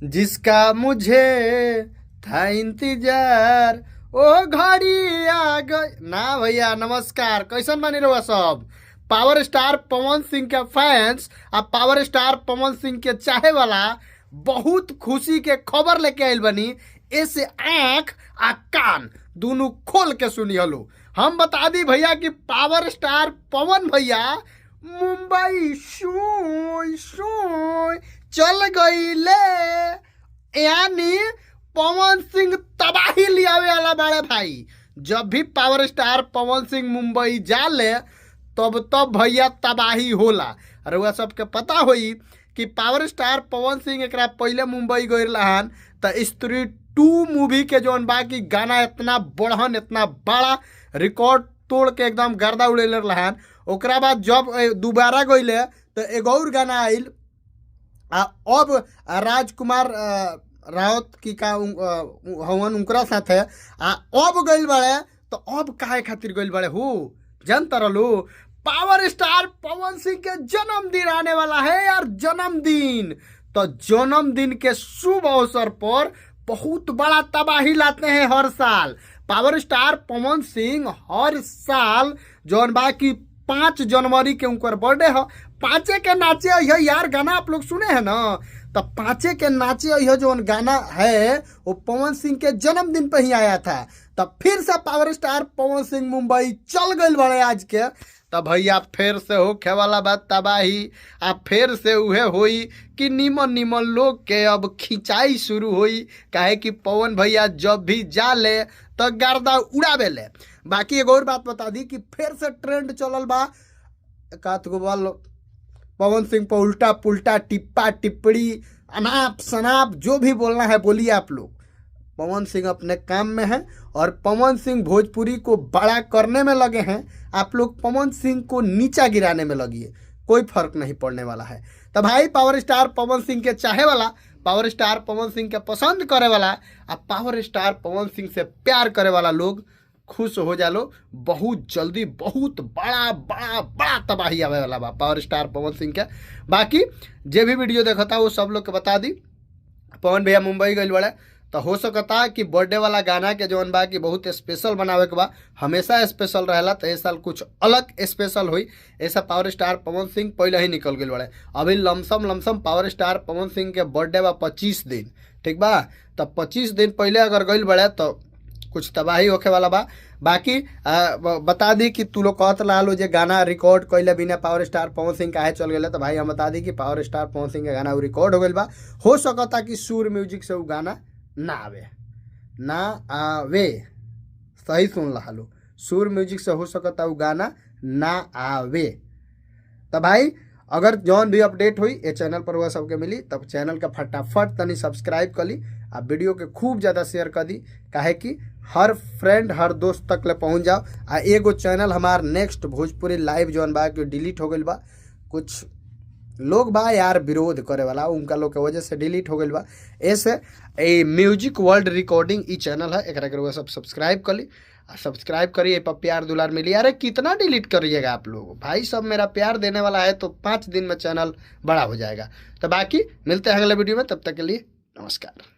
जिसका मुझे था इंतजार ओ घड़ी आ गई ना। भैया नमस्कार, कैसन बानी रउआ सब? पावर स्टार पवन सिंह के फैंस आ पावर स्टार पवन सिंह के चाहे वाला बहुत खुशी के खबर लेके आइल बनी। ऐसे आंख आ कान दोनों खोल के सुनी हलो। हम बता दी भैया कि पावर स्टार पवन भैया मुंबई सुई सुई चल गईले, यानी पवन सिंह तबाही लियावे वाला बड़े भाई। जब भी पावर स्टार पवन सिंह मुंबई जाले तब तब भैया तबाही होला। रउआ सबके पता होई कि पावर स्टार पवन सिंह एकरा पहले मुंबई गइल रहन त स्त्री 2 मूवी के जौन बा कि गाना इतना बढ़न, इतना बड़ा रिकॉर्ड तोड़ के एकदम गर्दा उड़ेले रहन। ओकरा बाद जब दोबारा गइले त एगो और गाना आइल। आ अब राजकुमार राउत की का हवन उनकरा साथे आ अब गइल बाड़े। तो अब काहे खातिर गइल बाड़े हो जानता रहलो? पावर स्टार पवन सिंह के जन्मदिन आने वाला है यार, जन्मदिन। तो जन्मदिन के शुभ अवसर पर बहुत बड़ा तबाही लाते हैं हर साल पावर स्टार पवन सिंह। हर साल जौन बा कि 5 जनवरी के उनकर बर्थडे है, पाँचे के नाचे अइह यार, गाना आप लोग सुने हैं ना? तो पाँचे के नाचे अइह जौन गाना है वो पवन सिंह के जन्मदिन पे ही आया था। तब फिर से पावर स्टार पवन सिंह मुंबई चल गइल बड़े आज के। तब भैया फिर से होखे वाला बात तबाही। आ फिर से उहे होई कि निमन निमन लोग के अब खिंचाई शुरू होई, काहे कि पवन भैया जब भी जाले तो गर्दा उड़ावे ले। बाकी एगो और बात बता दी कि फिर से ट्रेंड चलल बा एकाध गो बाल पवन सिंह पर उल्टा पुल्टा टिप्पा टिप्पणी अनाप शनाप जो भी बोलना है बोलिए आप लोग। पवन सिंह अपने काम में है और पवन सिंह भोजपुरी को बड़ा करने में लगे हैं। आप लोग पवन सिंह को नीचा गिराने में लगिए, कोई फर्क नहीं पड़ने वाला है। तो भाई पावर स्टार पवन सिंह के चाहे वाला, पावर स्टार पवन सिंह के पसंद करे वाला आ पावर स्टार पवन सिंह से प्यार करे वाला लोग खुश हो जालो। बहुत जल्दी बहुत बड़ा बड़ा बड़ा तबाही आवे वाला बा पावर स्टार पवन सिंह के। बाकी जे भी वीडियो देखता वो सब लोग के बता दी पवन भैया मुंबई गइल बड़े, तो हो सकता कि बर्थडे वाला गाना के जौन बा कि बहुत स्पेशल बनावे के बा। हमेशा स्पेशल रहेला, तो ए साल कुछ अलग स्पेशल हुई। ऐसा पावर स्टार पवन सिंह पहले ही निकल गइल बड़े। अभी lump sum lump sum power star Pawan Singh के बर्थडे बा 25 दिन, ठीक बा? तो 25 दिन पहले अगर गइल बड़े तो कुछ तबाही होखे वाला बा। बाकी बता दी कि तू लोग कहत लालो जे गाना रिकॉर्ड कइले बिना पावर स्टार पवन सिंह काहे चल गए, तो भाई हम बता दी कि पावर स्टार पवन सिंह के गाना उ रिकॉर्ड हो गइल बा। हो सकता कि सूर म्यूजिक से उ गाना ना आवे, ना आवे, सही सुन रहा, सूर म्यूजिक से हो सकता उ गाना ना आवे। तो भाई अगर जौन भी अपडेट हुई ये चैनल पर वह सबके मिली, तब चैनल का फटाफट तनी सब्सक्राइब कर ली आ वीडियो के खूब ज़्यादा शेयर कर दी, काहे कि हर फ्रेंड हर दोस्त तक ले पहुंच जाओ। आ एगो चैनल हमार नेक्स्ट भोजपुरी लाइव जौन बा कि डिलीट हो गइल बा, कुछ लोग बा यार विरोध करे वाला, उनका लोग के वजह से डिलीट हो गइल बा। ऐसे ए म्यूजिक वर्ल्ड रिकॉर्डिंग ई चैनल है, एकरा के रउआ सब सब्सक्राइब कर ली आ सब्सक्राइब करिए, पर प्यार दुलार मिली। अरे कितना डिलीट करिएगा आप लोग भाई, सब मेरा प्यार देने वाला है तो 5 दिन में चैनल बड़ा हो जाएगा। तो बाकी मिलते हैं अगले वीडियो में, तब तक के लिए नमस्कार।